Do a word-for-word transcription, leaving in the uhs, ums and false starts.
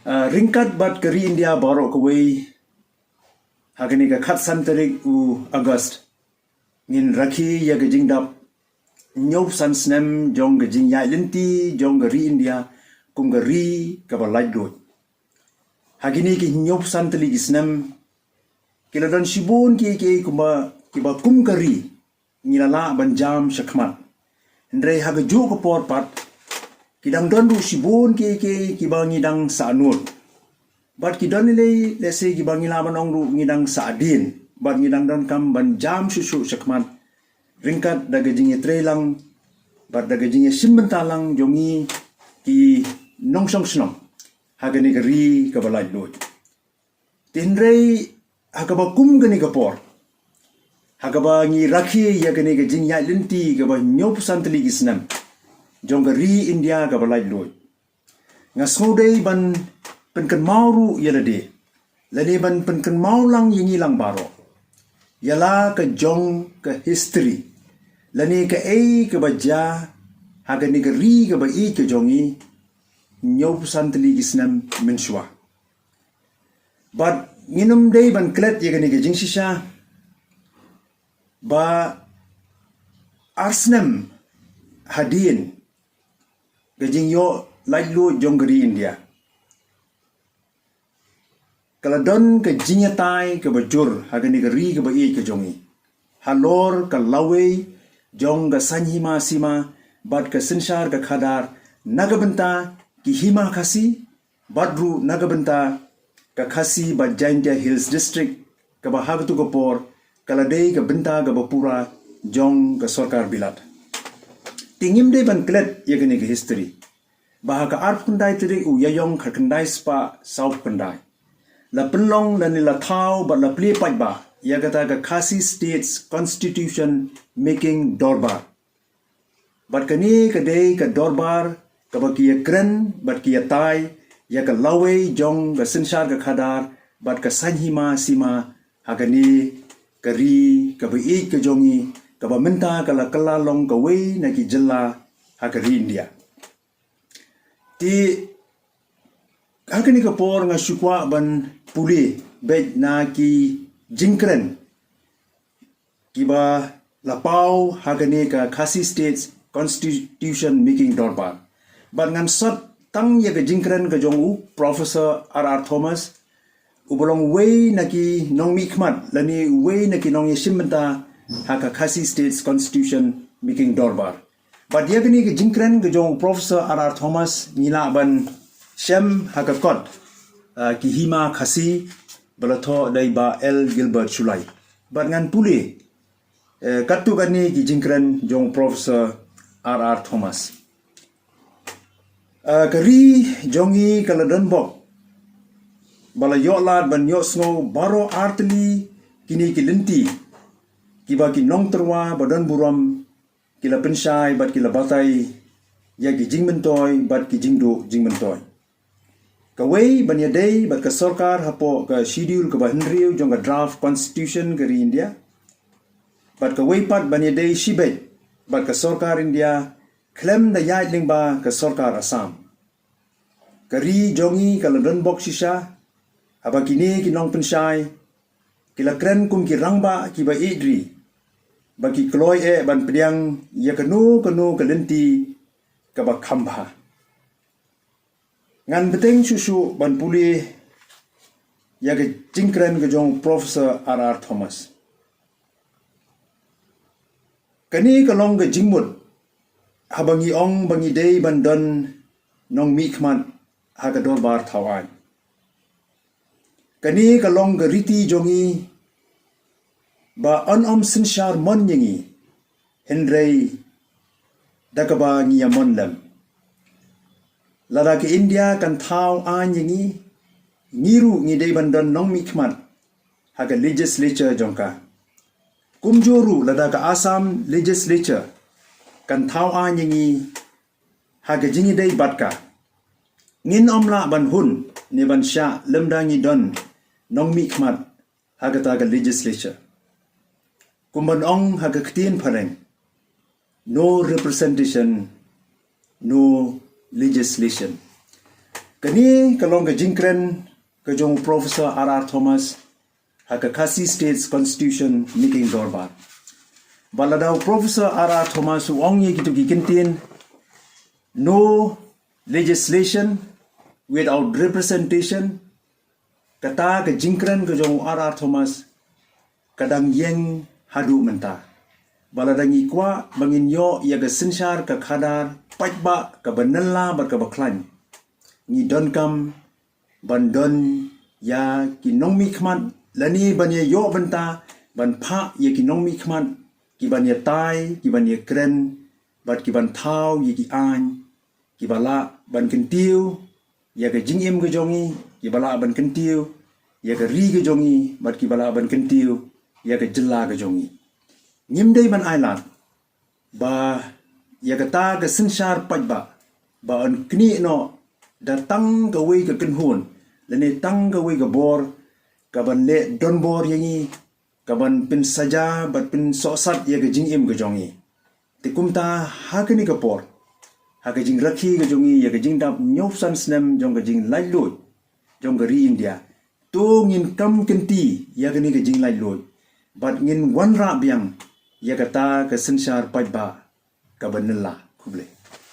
Uh, ryngkat bad ka ri India baroh kawei, ha kane ka khatsan tarik u August, ngin rakhe ïa ka jingdap hynñiew san snem jong ka jingïaid lynti jong ka ri India kum ka ri kaba laitluid. Ha kine ki hynñiew san tylli ki snem, ki la don shibun kiei kiei kumba, kiba kum ka ri ngi la lah ban jam shakhmat. Hynrei ha kajuh ka por pat, ki dang don ruh shibun kiei kiei kiba ngi dang sahnud. Bad ki don lei lei, lehse kiba ngi lah ban ong ruh ngi dang sahdien. Bad ngi dang donkam ban jam shuh shuh shakhmat ryngkat da ka jingïatreilang bad da ka jingïashim bynta lang jong ngi ki nongshong shnong ha kane ka ri kaba laitluid. Te hynrei ha kaba kum kane ka por, ha kaba ngi rakhe ïa kane ka jingïaid lynti kaba hynñiew san tylli ki snem jong ka ri India kaba laitluid, nga sngew dei ban pynkynmaw ruh ïa lade, lane ban pynkynmaw lang ïa ngi lang baroh ïa la ka jong ka history, lane kaei kaba jia ha kane ka ri kaba ïeit ka jong ngi hynñiew san tylli ki snem mynshuwa. Bad ngin ym dei ban klet ïa kane ka jingshisha ba ar snem hadien ka jingïoh laitluid jong ka ri India, ka la don ka jingïatai kaba jur ha kane ka ri kaba ïeit ka jong ngi halor ka lawei jong ka saiñ hima sima bad ka synshar ka khadar na ka bynta ki hima Khasi bad ruh na ka bynta ka Khasi bad Jaintia Hills District, kaba ha katu ka por ka la dei ka bynta kaba pura jong ka sorkar bilat. Te ngim dei ban klet ïa kane ka history ba ha ka arphew khyndai tarik u Ïaïong khatkhyndai spah sawphew khyndai, la pynlong lane la thaw bad la plie paidbah ïa kata ka Khasi States Constitution Making Dorbar. Bad kane ka dei ka dorbar kaba ki ïakren bad ki ïatai ïa ka lawei jong ka synshar ka khadar bad ka saiñ hima sima ha kane ka ri kaba ïeit ka jong ngi, kaba mynta ka la kylla long kawei na ki jylla ha ka ri India. Te ha kane ka por nga shu kwah ban pule beit na ki jingkren kiba la paw ha kane ka Khasi States Constitution Making Dorbar. Bad ngan sot tang ïa ka jingkren ka jong u Professor R R Thomas, uba long uwei na ki nongmihkhmat lane uwei na ki nongïashim bynta ha ka Khasi States Constitution Making Dorbar. Bad ïa kane ka jingkren ka jong u Professor R R Thomas ngi lah ban shem ha ka kot, ah, Ki Hima Khasi, ba la thoh da i Bah L Gilbert Shullai. Bad ngan pule, eh, katto katne ki jingkren jong u Professor R R Thomas. Ah, ka ri jong ngi ka la don bok ba la ïoh lad ban ïohsngew baroh artylli kine ki lynti kiba ki nongtyrwa ba don burom ki la pynshai bad ki la batai ïa ki jingmyntoi bad ki jingduh jingmyntoi. Kawei ban ïadei bad ka sorkar hapoh ka Schedule kaba hynriew jong ka Draft Constitution ka ri India. Bad kawei pat ban ïadei shibit bad ka sorkar India khlem da ïaid lyngba ka sorkar Assam. Ka ri jong ngi ka la don bok shisha haba kine ki nongpynshai ki la kren kum ki rangbah kiba ïeit ri, ba ki kloi eh ban pdiang ïa kano kano ka lynti kaba kham bha. Ngan bteng shuh shuh ban pule ïa ka jingkren ka jong Professor R R Thomas. Kane ka long ka jingmut haba ngi ong ba ngi dei ban don nongmihkhmat ha ka dorbar thaw aiñ. Kane ka long ka riti jong ngi ba yn ym synshar mon ïa ngi, hynrei da kaba ngi ïa mon lem. Lada ka India kan thaw aiñ ïa ngi, ngi ruh ngi dei ban don nongmihkhmat ha ka legislature jong ka. Kumjuh ruh lada ka Assam legislature kan thaw aiñ ïa ngi ha ka jingïadei bad ka, ngin ym lah ban hun ne ban shah lymda ngi don nongmihkhmat ha kata ka legislature. Kum ban ong ha ka ktien phareng, no representation, no legislation. Kane ka long ka jingkren ka jong u Professor R R Thomas ha ka Khasi States Constitution Meeting Dorbar. Ba lada u Professor R R Thomas u ong ïa kito ki kyntien, "No legislation without representation," kata ka jingkren ka jong u R R Thomas ka dang ïeng haduh mynta. Ba lada ngi kwah ba ngin ïoh ïa ka synshar ka khadar paidbah kaba nylla bad kaba khlaiñ, ngi donkam ban don ïa ki nongmihkhmat, lane ban ïa ïoh bynta ban phah ïa ki nongmihkhmat ki ban ïa tai, ki ban ïa kren, bad ki ban thaw ïa ki aiñ kiba lah ban kyntiew ïa ka jingim ka jong ngi, kiba lah ban kyntiew ïa ka ri ka jong ngi, bad kiba lah ban kyntiew ïa ka jylla ka jong ngi. Ngim dei ban ailad ba ïa kata ka synshar paidbah ba yn knieh noh da tang kawei ka kynhun lane tang kawei ka bor ka ban leh donbor ïa ngi, ka ban pynsaja bad pynsohsat ïa ka jingim ka jong ngi. Te kumta, ha kane ka por, ha ka jingrakhe ka jong ngi ïa ka jingdap hynñiewphew san snem jong ka jinglaitluid jong ka ri India, to ngin kam kynti ïa kane ka jinglaitluid bad ngin wanrah biang ïa kata ka synshar paidbah kaba nylla. Khublei.